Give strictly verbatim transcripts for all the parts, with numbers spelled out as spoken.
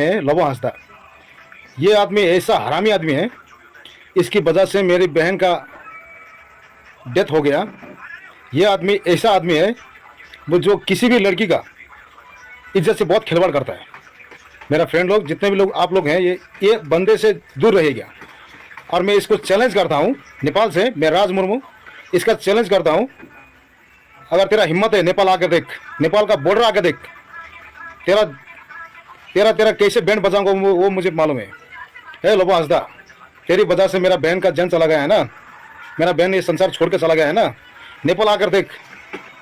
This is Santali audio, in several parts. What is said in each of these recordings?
है लोबो हंसदा। ये आदमी ऐसा हरामी आदमी है, इसकी वजह से मेरी बहन का डेथ हो गया। ये आदमी ऐसा आदमी है, वो जो किसी भी लड़की का इज्जत से बहुत खिलवाड़ करता है। मेरा फ्रेंड लोग, जितने भी लोग आप लोग हैं, ये ये बंदे से दूर रहिएगा। और मैं इसको चैलेंज करता हूँ, नेपाल से मैं राज मुर्मू इसका चैलेंज करता हूँ। अगर तेरा हिम्मत है, नेपाल आके देख, नेपाल का बॉर्डर आके देख। तेरा तेरा तेरा कैसे बैंड बजाऊंगा, वो, वो मुझे मालूम है। हे लोबो हंसदा, तेरी वजह से मेरा बहन का जान चला गया है ना, मेरा बहन ये संसार छोड़ के चला गया है ना। नेपाल आकर देख,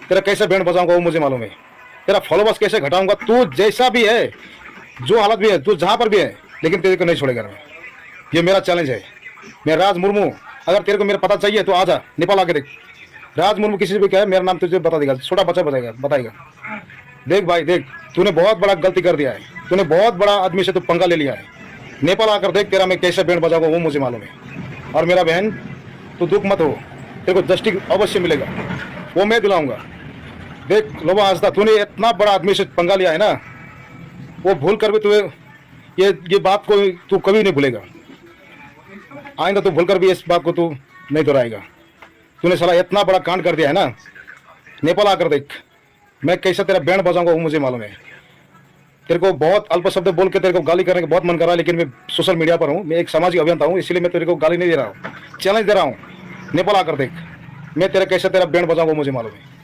तेरा कैसे बैंड बजाऊंगा, वो मुझे मालूम है। तेरा फॉलोअर्स कैसे घटाऊंगा, तू जैसा भी है, जो हालत भी है, तू जहाँ पर भी है, लेकिन तेरे को नहीं छोड़ेगा मैं। ये मेरा चैलेंज है। मैं राज मुर्मू, अगर तेरे को मेरा पता चाहिए तो आ जा, नेपाल आके देख। राज मुर्मू किसी से भी कहे, मेरा नाम तुझे बता देगा, छोटा बच्चा बताएगा बताएगा। देख भाई, देख, तूने बहुत बड़ा गलती कर दिया है, तूने बहुत बड़ा आदमी से तू पंगा ले लिया है। नेपाल आकर देख, तेरा मैं कैसे बैंड बजाऊंगा, वो मुझे मालूम है। और मेरा बहन, तू दुख मत हो, तेरे को जस्टिस अवश्य मिलेगा, वो मैं दिलाऊंगा। देख लोबो हंसदा, तूने इतना बड़ा आदमी से पंगा लिया है ना, वो भूल कर भी तुझे ये ये बात को तू कभी नहीं भूलेगा। आइंदा तू भूल कर भी इस बात को तू नहीं दोहराएगा। तूने साला इतना बड़ा कांड कर दिया है ना, नेपाल आकर देख, मैं कैसा तेरा बैंड बजाऊंगा, वो मुझे मालूम है। तेरे को बहुत अल्प शब्द बोल के तेरे को गाली करने का बहुत मन कर रहा है, लेकिन मैं सोशल मीडिया पर हूँ, मैं एक सामाजिक अभियंता हूँ, इसलिए मैं तेरे को गाली नहीं दे रहा हूँ, चैलेंज दे रहा हूँ। नेपाल आकर देख, मैं तेरा कैसे तेरा बैंड बजाऊंगा, वो मुझे मालूम है।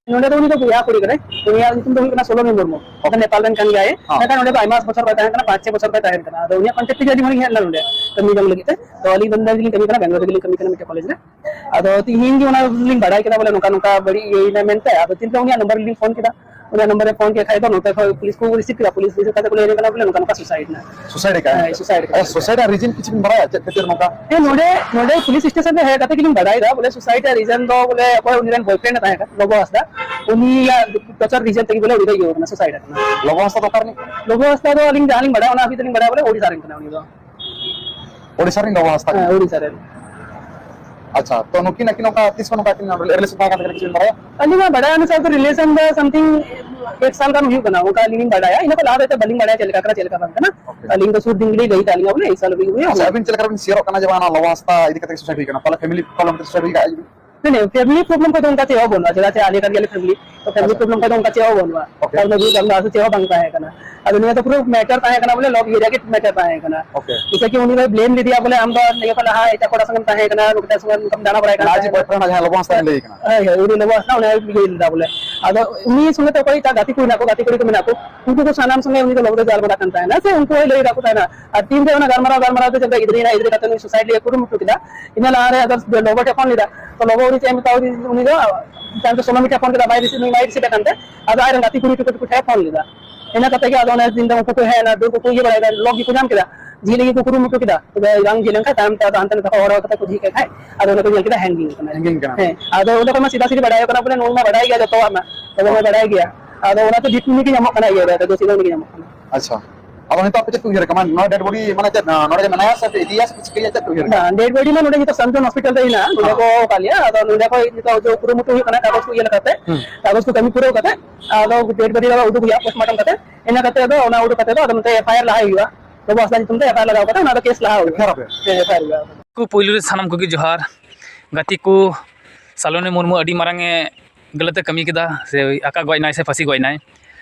ᱱᱚᱰᱮ ᱫᱚ ᱩᱱᱤ ᱫᱚ ᱵᱚᱭᱦᱟ ᱠᱩᱲᱤ ᱠᱟᱱᱟᱭ᱾ ᱩᱱᱤᱭᱟᱜ ᱧᱩᱛᱩᱢ ᱫᱚ ᱦᱩᱭᱩᱜ ᱠᱟᱱᱟ ᱥᱳᱞᱳᱢᱤ ᱢᱩᱨᱢᱩ᱾ ᱚᱠᱟ ᱱᱮᱯᱟᱞ ᱨᱮᱱ ᱠᱟᱱ ᱜᱮᱭᱟᱭ᱾ ᱦᱚᱸ᱾ ᱢᱮᱱᱠᱷᱟᱱ ᱱᱚᱰᱮ ᱫᱚ ᱟᱭᱢᱟ ᱵᱚᱪᱷᱚᱨ ᱠᱷᱚᱱ ᱛᱟᱦᱮᱱ ᱠᱟᱱᱟ, ᱯᱟᱸᱪ ᱪᱷᱚᱭ ᱵᱚᱪᱷᱚᱨ ᱠᱷᱚᱱ ᱛᱟᱦᱮᱱ ᱠᱟᱱᱟ᱾ ᱟᱫᱚ ᱩᱱᱤᱭᱟᱜ ᱠᱚᱱᱴᱮᱠᱴ ᱛᱮᱜᱮ ᱟᱹᱰᱤ ᱦᱚᱲᱤᱧ ᱦᱮᱡ ᱞᱮᱱᱟ ᱱᱚᱰᱮ᱾ ᱠᱟᱹᱢᱤ ᱡᱚᱝ ᱞᱟᱹᱜᱤᱫ ᱛᱮ᱾ ᱛᱚ ᱟᱹᱞᱤᱧ ᱫᱚ ᱱᱚᱰᱮ ᱜᱮᱞᱤᱧ ᱠᱟᱹᱢᱤ ᱠᱟᱱᱟ, ᱵᱮᱝᱜᱟᱞᱳᱨ ᱨᱮᱜᱮᱞᱤᱧ ᱠᱟᱹᱢᱤ ᱠᱟᱱᱟ ᱢᱤᱫᱴᱮᱱ ᱠᱚᱞᱮᱡᱽ ᱨᱮ᱾ ᱟᱫᱚ ᱛᱤᱦᱤᱧ ᱜᱮ ᱚᱱᱟ ᱞᱤᱧ ᱵᱟᱲᱟᱭ ᱠᱮᱫᱟ ᱵᱚᱞᱮ ᱱᱚᱝᱠᱟ ᱱᱚᱝᱠᱟ ᱵᱟᱹᱲᱤᱡ ᱤᱭᱟᱹᱭᱮᱱᱟ ᱢᱮᱱᱛᱮ᱾ ᱟᱫᱚ ᱛᱤᱱᱨᱮ ᱩᱱᱤᱭᱟᱜ ᱱᱟᱢᱵᱟᱨ ᱨᱮᱞᱤᱧ ᱯᱷᱳᱱ ᱠᱮᱫᱟ, ᱩᱱᱤᱭᱟᱜ ᱱᱟᱢᱵᱟᱨ ᱨᱮ ᱯᱷᱳᱱ ᱠᱮᱫ ᱠᱷᱟᱡ ᱫᱚ ᱱᱚᱛᱮ ᱠᱷᱚᱱ ᱯᱩᱞᱤᱥ ᱠᱚ ᱨᱤᱥᱤᱵᱷ ᱠᱮᱫᱟ᱾ ᱯᱩᱞᱤᱥ ᱨᱤᱥᱤᱵᱷ ᱠᱟᱛᱮ ᱠᱚ ᱞᱟᱹᱭ ᱟᱹᱞᱤᱧ ᱠᱟᱱᱟ ᱵᱚᱞᱮ ᱱᱚᱝᱠᱟ ᱱᱚᱝᱠᱟ ᱥᱩᱥᱟᱭᱤᱰ ᱮᱱᱟ᱾ ᱥᱩᱥᱟᱭᱤᱰ ᱟᱠᱟᱫ? ᱦᱮᱸ, ᱥᱩᱥᱟᱭᱤᱰ ᱟᱠᱟᱫ᱾ ᱟᱪᱪᱷᱟ, ᱥᱩᱥᱟᱭᱤᱰ ᱨᱮᱱᱟᱜ ᱨᱤᱡᱤᱱ ᱠᱤᱪᱷᱩ ᱵᱤᱱ ᱵᱟᱲᱟᱭᱟ? ᱪᱮᱫ ᱠᱷᱟᱹᱛᱤᱨ ᱱᱚᱝᱠᱟ? ᱦᱮᱸ, ᱱᱚᱰᱮ, ᱱᱚᱰᱮ ᱯᱩᱞᱤᱥ ᱥᱴᱮᱥᱚᱱ ᱨᱮ ᱦᱮᱡ ᱠᱟᱛᱮ ᱜᱮᱞᱤᱧ ᱵᱟᱲᱟᱭ ᱮᱫᱟ ᱵᱚᱞᱮ ᱥᱩᱥᱟᱭᱤᱰ ᱨᱮᱭᱟᱜ ᱨᱤᱡᱚᱱ ᱫᱚ ᱵᱚᱞᱮ ᱚᱠᱚᱭ ᱩᱱᱤ ᱨᱮᱱ ᱵᱚᱭᱯᱷᱨᱮᱱᱰ ᱮ ᱛᱟᱦᱮᱸ ᱠᱟᱱᱟ, ᱞᱚᱵᱚ ᱦᱟᱸᱥᱫᱟ, ᱩᱱᱤᱭᱟᱜ ᱴᱚᱨᱪᱟᱨ ᱨᱤᱡᱚᱱ ᱛᱮᱜᱮ ᱵᱚᱞᱮ ᱩᱱᱤ ᱫᱚᱭ ᱤᱭᱟᱹ ᱠᱟᱱᱟ, ᱥᱩᱥᱟᱭᱤᱰ ᱟᱠᱟᱱᱟ᱾ ᱞᱚᱵᱚ ᱦᱟᱸᱥᱫᱟ ᱫᱚ ᱚᱠᱟ ᱨᱤᱱᱤᱡ? ᱞᱚᱵᱚ ᱦᱟᱸᱥᱫᱟ ᱫᱚ ᱟᱹᱞᱤᱧ ᱡᱟᱦᱟᱸ ᱞᱤᱧ ᱵᱟᱲᱟᱭᱟ, ᱚᱱᱟ ᱦᱟᱹᱵᱤᱡ ᱫᱚᱞᱤᱧ ᱵᱟᱲᱟᱭᱟ ᱵᱚᱞᱮ ᱳᱰᱤᱥᱟ ᱨᱮᱱ ᱠᱟᱱᱟ ᱩᱱᱤ ᱫᱚ᱾ ᱳᱰᱤᱥᱟ ᱨᱮᱱ ᱞᱚᱵᱚ ᱦᱟᱸᱥᱫᱟ ᱦᱮᱸ, ᱠᱟᱱᱟ? ᱳᱰᱤᱥᱟ ᱨᱮᱱ᱾ ᱟᱪᱪᱷᱟ, ᱛᱚ ᱱᱩᱠᱤᱱ ᱟᱹᱠᱤᱱ ᱚᱱᱠᱟ ᱛᱤᱥ ᱠᱷᱚᱱ ᱱᱚᱝᱠᱟ ᱠᱤᱱ ᱨᱤᱞᱮᱥᱚᱱ ᱛᱟᱦᱮᱸ ᱠᱟᱱ ᱛᱟᱹᱠᱤᱱᱟ, ᱠᱤᱪᱷᱩ ᱵᱤᱱ ᱵᱟᱲᱟᱭᱟ? ᱟᱹᱞᱤᱧᱟᱜ ᱵᱟᱲᱟᱭ ᱚᱱᱩᱥᱟᱨ ᱫᱚ ᱨᱤᱞᱮᱥᱚᱱ ᱫᱚ ᱥᱟᱢᱛᱷᱤᱝ ᱮᱠ ᱥᱟᱞ ᱜᱟᱱ ᱦᱩᱭᱩᱜ ᱠᱟᱱᱟ, ᱚᱱᱠᱟ ᱟᱹᱞᱤᱧ ᱞᱤᱧ ᱵᱟᱰᱟᱭᱟ᱾ ᱤᱱᱟᱹ ᱠᱷᱚᱱ ᱞᱟᱦᱟ ᱫᱚ ᱮᱱᱛᱮᱫ ᱵᱟᱹᱞᱤᱧ ᱵᱟᱰᱟᱭᱟ ᱪᱮᱫ ᱞᱮᱠᱟ ᱠᱟᱱᱟ, ᱪᱮᱫ ᱞᱮᱠᱟ ᱵᱟᱝ ᱠᱟᱱᱟ᱾ ᱟᱹᱞᱤᱧ ᱫᱚ ᱥᱩᱨ ᱫᱤᱱ ᱜᱮᱞᱤᱧ ᱞᱟᱹᱭ ᱠᱟᱜ ᱞᱤᱧᱟ ᱵᱚᱞᱮ ᱮᱠ ᱥᱟᱞ ᱦᱩᱭᱩᱜ ᱦᱩᱭᱩᱜᱼᱟ᱾ ᱟᱪᱪᱷᱟ, ᱟᱹᱵᱤᱱ ᱪᱮᱫ ᱞᱮᱠᱟ ᱵᱤᱱ ᱥᱤᱭᱟᱨᱚᱜ ᱠᱟᱱᱟ ᱡᱮ ᱵᱟᱝ ᱱᱚᱣᱟ ᱞᱚᱵᱚ ᱦᱟᱸᱥᱫᱟ ᱤᱫᱤ ᱠᱟᱛᱮ suicide ᱦᱩᱭ ᱠᱟᱱᱟ? ᱯᱟᱞᱮ family problem ᱛᱮ suicide ᱦᱩᱭ ᱠᱟᱱᱟ? ᱱᱮ, ᱱᱮ, family problem ᱠᱚᱫᱚ ᱚᱱᱠᱟ ᱪᱮᱫ ᱦᱚᱸ ᱵᱟᱹᱱᱩᱜᱼᱟ, ᱪᱮᱫᱟᱜ ᱥᱮ ᱟᱞᱮ ᱠᱟᱱ ᱜᱮᱭᱟᱞᱮ family, ᱛᱚ family problem ᱠᱚᱫᱚ ᱚᱱᱠᱟ ᱪᱮᱫ ᱦᱚᱸ ᱵᱟᱹᱱᱩᱜᱼᱟ᱾ ᱟᱨ ᱱᱚᱣᱟ ᱫᱚ ᱟᱢ ᱫᱚ ᱪᱮᱫ ᱦᱚᱸ ᱵᱟᱝ ᱛᱟᱦᱮᱸ ᱠᱟᱱᱟ᱾ ᱟᱫᱚ ᱱᱤᱭᱟᱹ ᱫᱚ ᱯᱩᱨᱟᱹ matter ᱛᱟᱦᱮᱸ ᱠᱟᱱᱟ, ᱵᱚᱞᱮ love area ᱜᱮ matter ᱛᱟᱦᱮᱸ ᱠᱟᱱᱟ᱾ ᱡᱮᱭᱥᱮ ᱠᱤ ᱩᱱᱤ ᱫᱚᱭ blame ᱞᱮᱫᱮᱭᱟ, ᱵᱚᱞᱮ ᱟᱢ ᱫᱚ ᱱᱤᱭᱟᱹ ᱠᱷᱚᱱ ᱞᱟᱦᱟ ᱮᱴᱟᱜ ᱠᱚᱲᱟ ᱥᱚᱸᱜᱮᱢ ᱛᱟᱦᱮᱸ ᱠᱟᱱᱟ, ᱮᱴᱟᱜ ᱥᱚᱸᱜᱮ ᱱᱚᱝᱠᱟᱢ ᱫᱟᱬᱟ ᱵᱟᱲᱟᱭ ᱠᱟᱱ ᱟᱡ ᱛᱟᱦᱮᱸ ᱠᱟᱱᱟ᱾ Boyfriend ᱡᱟᱦᱟᱸᱭ ᱞᱚᱵᱚ ᱦᱟᱸᱥᱫᱟ ᱞᱟᱹᱭ ᱠᱟᱱᱟ᱾ ᱦᱳᱭ, ᱦᱳᱭ, ᱩᱱᱤ ᱞᱚᱵᱚ ᱦᱟᱸᱥᱫᱟ ᱚᱱᱟᱭ ᱞᱟᱹᱭ ᱞᱮᱫᱟ ᱵᱚᱞᱮ᱾ ᱟᱫᱚ ᱩᱱᱤ ᱥᱚᱸᱜᱮ ᱛᱮ ᱚᱠᱚᱭ ᱮᱴᱟᱜ ᱜᱟᱛᱮ ᱠᱚ ᱢᱮᱱᱟᱜ ᱠᱚ, ᱜᱟᱛᱮ ᱠᱩᱲᱤ ᱠᱚ ᱢᱮᱱᱟᱜ ᱠᱚ, ᱩᱱᱠᱩ ᱠᱚ ᱥᱟᱱᱟᱢ ᱥᱚᱸᱜᱮ ᱩᱱᱤ ᱫᱚ ᱞᱚᱵᱚ ᱫᱚᱭ ᱜᱟᱞᱢᱟᱨᱟᱜ ᱠᱟᱱ ᱛᱟᱦᱮᱱᱟ, ᱥᱮ ᱩᱱᱠᱩ ᱦᱚᱸᱭ ᱞᱟᱹᱭ ᱫᱟᱠᱚ ᱛᱟᱦᱮᱱᱟ᱾ ᱟᱨ ᱛᱤᱱᱨᱮ ᱚᱱᱟ ᱜᱟᱞᱢᱟᱨᱟᱣ ᱜᱟᱞᱢᱟᱨᱟᱣ ᱛᱮ ᱡᱚᱵᱽᱨᱟ ᱜᱤᱫᱽᱨᱟᱹ ᱮᱱᱟ, ᱜᱤᱫᱽᱨᱟᱹ ᱠᱟᱛᱮ ᱩᱱᱤ suicide ᱞᱟᱹᱜᱤᱫ ᱠᱩᱨᱩᱢᱩᱴᱩ ᱠᱮᱫᱟ, ᱤᱱᱟᱹ ᱞᱟᱦᱟ ᱨᱮ ᱟᱫᱚ ᱞᱚᱵᱚ ᱴᱷᱮᱱ ᱯᱷᱳᱱ ᱞᱮᱫᱟ᱾ ᱛᱚ ᱞᱚᱵᱚ ᱩᱱᱤ ᱪᱮᱫ ᱮ ᱢᱮᱛᱟᱣ ᱩᱱᱤ ᱫᱚ, ᱛᱟᱭᱚᱢ ᱛᱮ ᱥᱳᱱᱳ ᱢᱤᱫ ᱴᱷᱮᱱ ᱯᱷᱳᱱ ᱠᱮᱫᱟ, ᱵᱟᱭ receive, ᱩᱱᱤ ᱵᱟᱭ receive ᱮᱫ ᱠᱟᱱ ᱛᱮ, ᱟᱫᱚ ᱟᱡᱨᱮᱱ ᱜᱟᱛᱮ ᱠᱩᱲᱤ ᱴᱩᱠᱩ ᱴᱩᱠᱩ ᱴᱷᱮᱱ ᱯᱷᱳᱱ ᱞᱮᱫᱟ᱾ ᱤᱱᱟᱹ ᱠᱟᱛᱮ ᱜᱮ ᱟᱫᱚ ᱚᱱᱟ ᱫᱤᱱ ᱫᱚ ᱩᱱᱠᱩ ᱠᱚ ᱦᱮᱡ ᱮᱱᱟ, ᱫᱟᱹᱲ ᱠᱚᱠᱚ ᱤᱭᱟᱹ ᱵᱟᱲᱟᱭᱮᱫᱟ, ᱞᱚᱠ ᱜᱮᱠᱚ ᱧᱟᱢ ᱠᱮᱫᱟ, ᱡᱷᱤᱡ ᱞᱟᱹᱜᱤᱫ ᱠᱚ ᱠᱩᱨᱩᱢᱩᱴᱩ ᱠᱮᱫᱟ᱾ ᱛᱚᱵᱮ ᱵᱟᱝ ᱡᱷᱤᱡ ᱞᱮᱱᱠᱷᱟᱱ ᱛᱟᱭᱚᱢ ᱛᱮ ᱟᱫᱚ ᱦᱟᱱᱛᱮ ᱱᱟᱛᱮ ᱠᱷᱚᱱ ᱦᱚᱲ ᱦᱚᱲ ᱠᱟᱛᱮ ᱠᱚ ᱡᱷᱤᱡ ᱠᱮᱫ ᱠᱷᱟᱡ, ᱟᱫᱚ ᱚᱸᱰᱮ ᱠᱚ ᱧᱮᱞ ᱠᱮᱫᱟ hanging ᱠᱟᱱᱟ᱾ Hanging ᱠᱟᱱᱟ᱾ ᱦᱮᱸ, ᱟᱫᱚ ᱚᱸᱰᱮ ᱠᱷᱚᱱ ᱢᱟ ᱥᱤᱫᱟ ᱥᱤᱫᱤ ᱵᱟᱰᱟᱭ ᱠᱟᱱᱟ, ᱵᱚᱞᱮ ᱱᱩᱭ ᱢᱟ ᱵᱟᱰᱟᱭ ᱜᱮᱭᱟ, ᱡᱚᱛᱚᱣᱟᱜ ᱢᱟ ᱞᱚᱵᱚ ᱢᱟ ᱵᱟᱰᱟᱭ ᱜᱮᱭᱟ᱾ ᱟᱫᱚ ᱚᱱᱟᱛᱮ ᱡᱮᱦᱮᱛᱩ ᱩᱱᱤ ᱜᱮ ᱧᱟᱢᱚᱜ ᱠᱟᱱᱟ, ᱤᱭᱟᱹ ᱨᱮ ᱫᱚᱥᱤ ᱫᱚ ᱩᱱᱤ ᱜᱮ ᱧᱟᱢᱚᱜ ᱠᱟᱱᱟ᱾ ᱟᱪᱪᱷᱟ, ᱟᱫᱚ ᱱᱤᱛᱚᱜ ᱟᱯᱮ ᱪᱮᱫ ᱯᱮ ᱩᱭᱦᱟᱹᱨ ᱠᱟᱜᱼᱟ? ᱱᱚᱣᱟ dead body ᱢᱟᱱᱮ ᱪᱮᱫ, ᱱᱚᱰᱮ ᱜᱮ ᱢᱮᱱᱟᱭᱟ ᱥᱮ ᱯᱮ ᱤᱫᱤᱭᱟ ᱥᱮ ᱯᱮ ᱪᱤᱠᱟᱹᱭᱟ, ᱪᱮᱫ ᱯᱮ ᱩᱭᱦᱟᱹᱨ ᱠᱟᱜᱼᱟ? ᱵᱟᱝ, dead body ᱢᱟ ᱱᱚᱰᱮ ᱱᱤᱛᱚᱜ ᱥᱟᱱᱛᱚᱱ hospital ᱨᱮ ᱦᱮᱱᱟᱜᱼᱟ, ᱱᱚᱰᱮ ᱦᱮᱸ᱾ ᱠᱚ ᱚᱠᱟ ᱞᱮᱭᱟ, ᱟᱫᱚ ᱱᱚᱰᱮ ᱠᱷᱚᱡ ᱱᱤᱛᱚᱜ ᱡᱮ ᱠᱩᱨᱩᱢᱩᱴᱩ ᱦᱩᱭᱩᱜ ᱠᱟᱱᱟ, ᱠᱟᱜᱚᱡᱽ ᱠᱚ ᱤᱭᱟᱹ ᱞᱮᱠᱟᱛᱮ, ᱦᱩᱸ᱾ ᱠᱟᱜᱚᱡᱽ ᱠᱚ ᱠᱟᱹᱢᱤ ᱯᱩᱨᱟᱹᱣ ᱠᱟᱛᱮ, ᱟᱫᱚ dead body ᱫᱚ ᱩᱰᱩᱠ ᱦᱩᱭᱩᱜᱼᱟ postmortem ᱠᱟᱛᱮ, ᱤᱱᱟᱹ ᱠᱟᱛᱮ ᱟᱫᱚ ᱚᱱᱟ ᱩᱰᱩᱠ ᱠᱟᱛᱮ ᱫᱚ ᱟᱫᱚ ᱱᱚᱛᱮ FIR ᱞᱟᱦᱟᱭ ᱦᱩᱭᱩᱜᱼᱟ, ᱵᱟᱹᱵᱩ ᱦᱟᱸᱥᱫᱟ ᱧᱩᱛᱩᱢ ᱛᱮ FIR ᱞᱟᱜᱟᱣ ᱠᱟᱛᱮ ᱚᱱᱟ ᱫᱚ case ᱞᱟᱦᱟ ᱦᱩᱭᱩᱜᱼᱟ᱾ FIR ᱟᱯᱮ? ᱦᱮᱸ, FIR ᱦᱩᱭᱩᱜᱼᱟ᱾ ᱠᱚ ᱯᱩᱭᱞᱩ ᱨᱮ ᱥᱟᱱᱟᱢ ᱠᱚᱜᱮ ᱡᱚᱦᱟᱨ᱾ ᱜᱟᱛᱮ ᱠᱚ ᱥᱟᱞᱚᱱᱤ ᱢᱩᱨᱢᱩ ᱟᱹᱰᱤ ᱢᱟᱨᱟᱝ ᱮ ᱜᱟᱹᱞᱟᱹᱛ ᱮ ᱠᱟᱹᱢᱤ ᱠᱮᱫᱟ, ᱥᱮ ᱟᱠᱟ ᱜᱚᱡ ᱱᱟᱭ ᱥᱮ ᱯᱷᱟᱹᱥᱤ ᱜᱚᱡ ᱱᱟᱭ᱾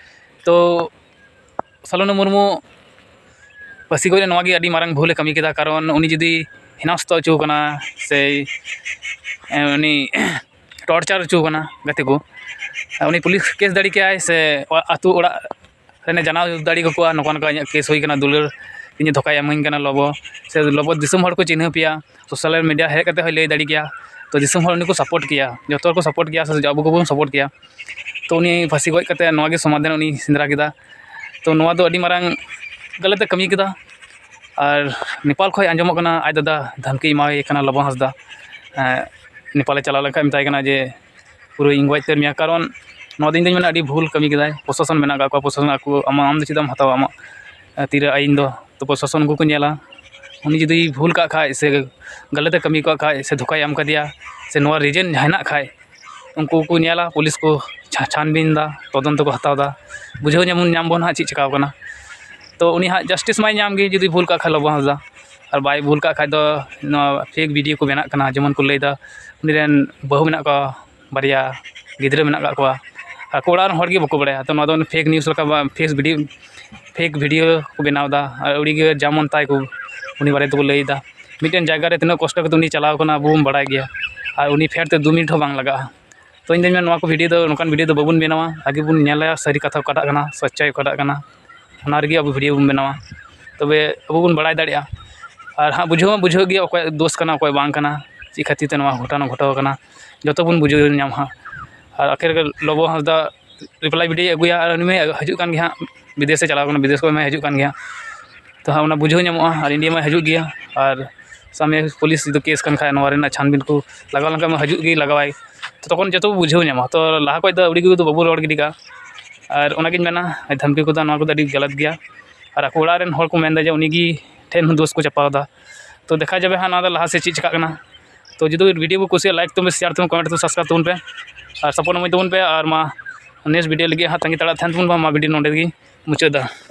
ᱛᱚ ᱥᱟᱞᱚᱱᱤ ᱢᱩᱨᱢᱩ ᱯᱷᱟᱹᱥᱤ ᱜᱚᱡ ᱨᱮ ᱱᱚᱣᱟ ᱜᱮ ᱟᱹᱰᱤ ᱢᱟᱨᱟᱝ ᱵᱷᱩᱞ ᱮ ᱠᱟᱹᱢᱤ ᱠᱮᱫᱟ, ᱠᱟᱨᱚᱱ ᱩᱱᱤ ᱡᱩᱫᱤ ᱦᱤᱱᱟᱥᱛᱚ ᱦᱚᱪᱚ ᱠᱟᱱᱟ ᱥᱮ, ᱮ, ᱩᱱᱤ torture ᱦᱚᱪᱚ ᱠᱟᱱᱟ ᱜᱟᱛᱮ ᱠᱚ, ᱩᱱᱤ ᱯᱩᱞᱤᱥ case ᱫᱟᱲᱮ ᱠᱮᱭᱟᱭ ᱥᱮ ᱟᱹᱛᱩ ᱚᱲᱟᱜ ᱨᱮᱱᱮ ᱡᱟᱱᱟᱣ ᱫᱟᱲᱮ ᱠᱟᱠᱚᱣᱟ, ᱱᱚᱝᱠᱟ ᱱᱚᱝᱠᱟ ᱤᱧᱟᱹᱜ case ᱦᱩᱭ ᱠᱟᱱᱟ, ᱫᱩᱞᱟᱹᱲ ᱤᱧᱮ ᱫᱷᱳᱠᱟᱭ ᱮᱢᱟᱹᱧ ᱠᱟᱱᱟ ᱞᱚᱵᱚ, ᱥᱮ ᱞᱚᱵᱚ ᱫᱤᱥᱚᱢ ᱦᱚᱲ ᱠᱚ ᱪᱤᱱᱦᱟᱹᱣ ᱯᱮᱭᱟ, social media ᱦᱮᱡ ᱠᱟᱛᱮ ᱦᱚᱸᱭ ᱞᱟᱹᱭ ᱫᱟᱲᱮ ᱠᱮᱭᱟ᱾ ᱛᱚ ᱫᱤᱥᱚᱢ ᱦᱚᱲ ᱩᱱᱤ ᱠᱚ support ᱠᱮᱭᱟ, ᱡᱚᱛᱚ ᱦᱚᱲ ᱠᱚ support ᱠᱮᱭᱟ, ᱥᱮ ᱟᱵᱚ ᱠᱚᱵᱚᱱ support ᱠᱮᱭᱟ᱾ ᱛᱚ ᱩᱱᱤ ᱯᱷᱟᱹᱥᱤ ᱜᱚᱡ ᱠᱟᱛᱮ ᱱᱚᱣᱟ ᱜᱮ ᱥᱚᱢᱟᱫᱷᱟᱱ ᱩᱱᱤ ᱥᱮᱸᱫᱽᱨᱟ ᱠᱮᱫᱟ᱾ ᱛᱚ ᱱᱚᱣᱟ ᱫᱚ ᱟᱹᱰᱤ ᱢᱟᱨᱟᱝ ᱜᱟᱹᱞᱟᱹᱛ ᱮ ᱠᱟᱹᱢᱤ ᱠᱮᱫᱟ᱾ ᱟᱨ ᱱᱮᱯᱟᱞ ᱠᱷᱚᱱ ᱟᱸᱡᱚᱢᱚᱜ ᱠᱟᱱᱟ ᱟᱡ ᱫᱟᱫᱟ ᱫᱷᱟᱢᱠᱤ ᱮᱢᱟᱣᱟᱭ ᱠᱟᱱᱟ ᱞᱚᱵᱚ ᱦᱟᱸᱥᱫᱟ, ᱮᱸ, ᱱᱮᱯᱟᱞᱮ ᱪᱟᱞᱟᱣ ᱞᱮᱱᱠᱷᱟᱱ ᱢᱮᱛᱟᱭ ᱠᱟᱱᱟ ᱡᱮ ᱯᱩᱨᱟᱹ ᱤᱧ ᱜᱚᱡ ᱩᱛᱟᱹᱨ ᱢᱮᱭᱟ᱾ ᱠᱟᱨᱚᱱ ᱱᱚᱣᱟ ᱫᱚ ᱤᱧ ᱫᱚᱧ ᱢᱮᱱᱟ ᱟᱹᱰᱤ ᱵᱷᱩᱞ ᱠᱟᱹᱢᱤ ᱠᱮᱫᱟᱭ᱾ ᱯᱨᱚᱥᱟᱥᱚᱱ ᱢᱮᱱᱟᱜ ᱠᱟᱜ ᱠᱚᱣᱟ, ᱯᱨᱚᱥᱟᱥᱚᱱ ᱟᱠᱚ, ᱟᱢ, ᱟᱢ ᱫᱚ ᱪᱮᱫᱟᱜ ᱮᱢ ᱦᱟᱛᱟᱣᱟ ᱟᱢᱟᱜ, ᱮ, ᱛᱤᱨᱮ ᱟᱹᱭᱤᱱ ᱫᱚ? ᱛᱚ ᱯᱨᱚᱥᱟᱥᱚᱱ ᱩᱱᱠᱩ ᱠᱚ ᱧᱮᱞᱟ, ᱩᱱᱤ ᱡᱩᱫᱤ ᱵᱷᱩᱞ ᱠᱟᱜ ᱠᱷᱟᱡ ᱥᱮ ᱜᱟᱹᱞᱟᱹᱛ ᱮ ᱠᱟᱹᱢᱤ ᱠᱟᱜ ᱠᱷᱟᱡ ᱥᱮ ᱫᱷᱳᱠᱟᱭ ᱮᱢ ᱠᱟᱫᱮᱭᱟ ᱥᱮ ᱱᱚᱣᱟ reason ᱦᱮᱱᱟᱜ ᱠᱷᱟᱡ, ᱩᱱᱠᱩ ᱠᱚ ᱧᱮᱞᱟ, ᱯᱩᱞᱤᱥ ᱠᱚ ᱪᱷᱟ- ᱪᱷᱟᱱᱵᱤᱱ ᱫᱟ, ᱛᱚᱫᱚᱱᱛᱚ ᱠᱚ ᱦᱟᱛᱟᱣ ᱫᱟ, ᱵᱩᱡᱷᱟᱹᱣ ᱧᱟᱢ ᱧᱟᱢ ᱵᱚᱱ ᱦᱟᱸᱜ ᱪᱮᱫ ᱪᱤᱠᱟᱹᱣ ᱠᱟᱱᱟ᱾ ᱛᱚ ᱩᱱᱤ ᱦᱟᱸᱜ justice ᱢᱟᱭ ᱧᱟᱢ ᱜᱮ, ᱡᱩᱫᱤ ᱵᱷᱩᱞ ᱠᱟᱜ ᱠᱷᱟᱡ ᱞᱚᱵᱚ ᱦᱟᱸᱥᱫᱟ, ᱟᱨ ᱵᱟᱭ ᱵᱷᱩᱞ ᱠᱟᱜ ᱠᱷᱟᱡ ᱫᱚ ᱱᱚᱣᱟ fake video ᱠᱚ ᱵᱮᱱᱟᱜ ᱠᱟᱱᱟ, ᱡᱮᱢᱚᱱ ᱠᱚ ᱞᱟᱹᱭᱫᱟ ᱩᱱᱤ ᱨᱮᱱ ᱵᱟᱹᱦᱩ ᱢᱮᱱᱟᱜ ᱠᱚᱣᱟ, ᱵᱟᱨᱭᱟ ᱜᱤᱫᱽᱨᱟᱹ ᱢᱮᱱᱟᱜ ᱠᱟᱜ ᱠᱚᱣᱟ, ᱟᱠᱚ ᱚᱲᱟᱜ ᱨᱮᱱ ᱦᱚᱲ ᱜᱮ ᱵᱟᱠᱚ ᱵᱟᱲᱟᱭᱟ᱾ ᱛᱚ ᱱᱚᱣᱟ ᱫᱚ fake news ᱞᱮᱠᱟ ᱵᱟ fake video, fake video ᱠᱚ ᱵᱮᱱᱟᱣ ᱮᱫᱟ, ᱟᱨ ᱟᱹᱣᱲᱤ ᱜᱮ ᱡᱟ ᱢᱚᱱ ᱛᱟᱭ ᱠᱚ ᱩᱱᱤ ᱵᱟᱨᱮ ᱛᱮᱠᱚ ᱞᱟᱹᱭ ᱮᱫᱟ᱾ ᱢᱤᱫᱴᱮᱱ ᱡᱟᱭᱜᱟ ᱨᱮ ᱛᱤᱱᱟᱹᱜ ᱠᱚᱥᱴᱚ ᱠᱟᱛᱮ ᱩᱱᱤ ᱪᱟᱞᱟᱣ ᱠᱟᱱᱟ, ᱟᱵᱚ ᱵᱚᱱ ᱵᱟᱲᱟᱭ ᱜᱮᱭᱟ, ᱟᱨ ᱩᱱᱤ ᱯᱷᱮᱰ ᱛᱮ ᱫᱩ ᱢᱤᱱᱤᱴ ᱦᱚᱸ ᱵᱟᱝ ᱞᱟᱜᱟᱜᱼᱟ᱾ ᱛᱚ ᱤᱧ ᱫᱚᱧ ᱢᱮᱱᱟ, ᱱᱚᱣᱟ ᱠᱚ video ᱫᱚ, ᱱᱚᱝᱠᱟᱱ video ᱫᱚ ᱵᱟᱵᱚᱱ ᱵᱮᱱᱟᱣᱟ, ᱟᱜᱮ ᱵᱚᱱ ᱧᱮᱞᱟ ᱥᱟᱹᱨᱤ ᱠᱟᱛᱷᱟ ᱚᱠᱟᱴᱟᱜ ᱠᱟᱱᱟ, ᱥᱚᱪᱪᱟᱭ ᱚᱠᱟᱴᱟᱜ ᱠᱟᱱᱟ, ᱚᱱᱟ ᱨᱮᱜᱮ ᱟᱵᱚ video ᱵᱚᱱ ᱵᱮᱱᱟᱣᱟ, ᱛᱚᱵᱮ ᱟᱵᱚ ᱵᱚᱱ ᱵᱟᱲᱟᱭ ᱫᱟᱲᱮᱭᱟᱜᱼᱟ᱾ ᱟᱨ ᱦᱟᱸᱜ ᱵᱩᱡᱷᱟᱹᱣ ᱢᱟ ᱵᱩᱡᱷᱟᱹᱣ ᱜᱮᱭᱟ ᱚᱠᱚᱭᱟᱜ ᱫᱳᱥ ᱠᱟᱱᱟ, ᱚᱠᱚᱭ ᱵᱟᱝ ᱠᱟᱱᱟ, ᱪᱮᱫ ᱠᱷᱟᱹᱛᱤᱨ ᱛᱮ ᱱᱚᱣᱟ ᱜᱷᱚᱴᱚᱱᱟ ᱜᱷᱚᱴᱟᱣ ᱠᱟᱱᱟ, ᱡᱚᱛᱚ ᱵᱚᱱ ᱵᱩᱡᱷᱟᱹᱣ ᱧᱟᱢᱟ ᱦᱟᱸᱜ᱾ ᱟᱨ ᱟᱹᱠᱷᱤᱨ ᱨᱮ ᱞᱚᱵᱚ ᱦᱟᱸᱥᱫᱟ reply video ᱟᱹᱜᱩᱭᱟ, ᱟᱨ ᱩᱱᱤ ᱢᱟ ᱦᱤᱡᱩᱜ ᱠᱟᱱ ᱜᱮ ᱦᱟᱸᱜ, ᱵᱤᱫᱮᱥᱮ ᱪᱟᱞᱟᱣ ᱠᱟᱱᱟ, ᱵᱤᱫᱮᱥ ᱠᱷᱚᱱ ᱢᱟ ᱦᱤᱡᱩᱜ ᱠᱟᱱ ᱜᱮᱭᱟ᱾ ᱛᱚ ᱦᱟᱸᱜ ᱚᱱᱟ ᱵᱩᱡᱷᱟᱹᱣ ᱧᱟᱢᱚᱜᱼᱟ, ᱟᱨ ᱤᱱᱰᱤᱭᱟ ᱢᱟ ᱦᱤᱡᱩᱜ ᱜᱮᱭᱟ᱾ ᱟᱨ ᱥᱟᱢᱮ ᱯᱩᱞᱤᱥ ᱡᱩᱫᱤ case ᱠᱟᱱ ᱠᱷᱟᱡ, ᱱᱚᱣᱟ ᱨᱮᱱᱟᱜ ᱪᱷᱟᱱᱵᱤᱱ ᱠᱚ ᱞᱟᱜᱟᱣ ᱞᱮᱱᱠᱷᱟᱱ ᱢᱟ ᱦᱤᱡᱩᱜ ᱜᱮ ᱞᱟᱜᱟᱣᱟᱭ᱾ ᱛᱚ ᱛᱚᱠᱷᱚᱱ ᱡᱚᱛᱚ ᱵᱚ ᱵᱩᱡᱷᱟᱹᱣ ᱧᱟᱢᱟ᱾ ᱛᱚ ᱞᱟᱦᱟ ᱠᱷᱚᱡ ᱫᱚ ᱟᱹᱣᱲᱤ ᱠᱚᱫᱚ ᱵᱟᱵᱚ ᱨᱚᱲ ᱜᱤᱰᱤ ᱠᱟᱜᱼᱟ᱾ ᱟᱨ ᱚᱱᱟᱜᱤᱧ ᱢᱮᱱᱟ, ᱫᱷᱟᱢᱠᱤ ᱠᱚᱫᱚ, ᱱᱚᱣᱟ ᱠᱚᱫᱚ ᱟᱹᱰᱤ ᱜᱟᱞᱟᱛ ᱜᱮᱭᱟ᱾ ᱟᱨ ᱟᱠᱚ ᱚᱲᱟᱜ ᱨᱮᱱ ᱦᱚᱲ ᱠᱚ ᱢᱮᱱᱫᱟ ᱡᱮ ᱩᱱᱤ ᱜᱮ ᱴᱷᱮᱱ ᱦᱚᱸ ᱫᱳᱥ ᱠᱚ ᱪᱟᱯᱟᱣ ᱮᱫᱟ᱾ ᱛᱚ ᱫᱮᱠᱷᱟ ᱡᱟᱵᱮ ᱦᱟᱸᱜ ᱱᱚᱣᱟ ᱫᱚ ᱞᱟᱦᱟ ᱥᱮᱫ ᱪᱮᱫ ᱪᱤᱠᱟᱹᱜ ᱠᱟᱱᱟ᱾ ᱛᱚ ᱡᱩᱫᱤ video ᱵᱚ ᱠᱩᱥᱤᱭᱟᱜᱼᱟ, like ᱛᱟᱵᱚᱱ ᱯᱮ, share ᱛᱟᱵᱚᱱ, comment ᱛᱟᱵᱚᱱ, subscribe ᱛᱟᱵᱚᱱ ᱯᱮ, ᱟᱨ support ᱮᱢᱟᱹᱧ ᱛᱟᱵᱚᱱ ᱯᱮ᱾ ᱟᱨ ᱢᱟ next video ᱞᱟᱹᱜᱤᱫ ᱦᱟᱸᱜ ᱛᱟᱺᱜᱤ ᱛᱟᱲᱟᱜ ᱛᱟᱦᱮᱱ ᱛᱟᱵᱚᱱ ᱯᱮ᱾ ᱢᱟ video ᱱᱚᱸᱰᱮ ᱜᱮ ᱢᱩᱪᱟᱹᱫ ᱮᱫᱟ᱾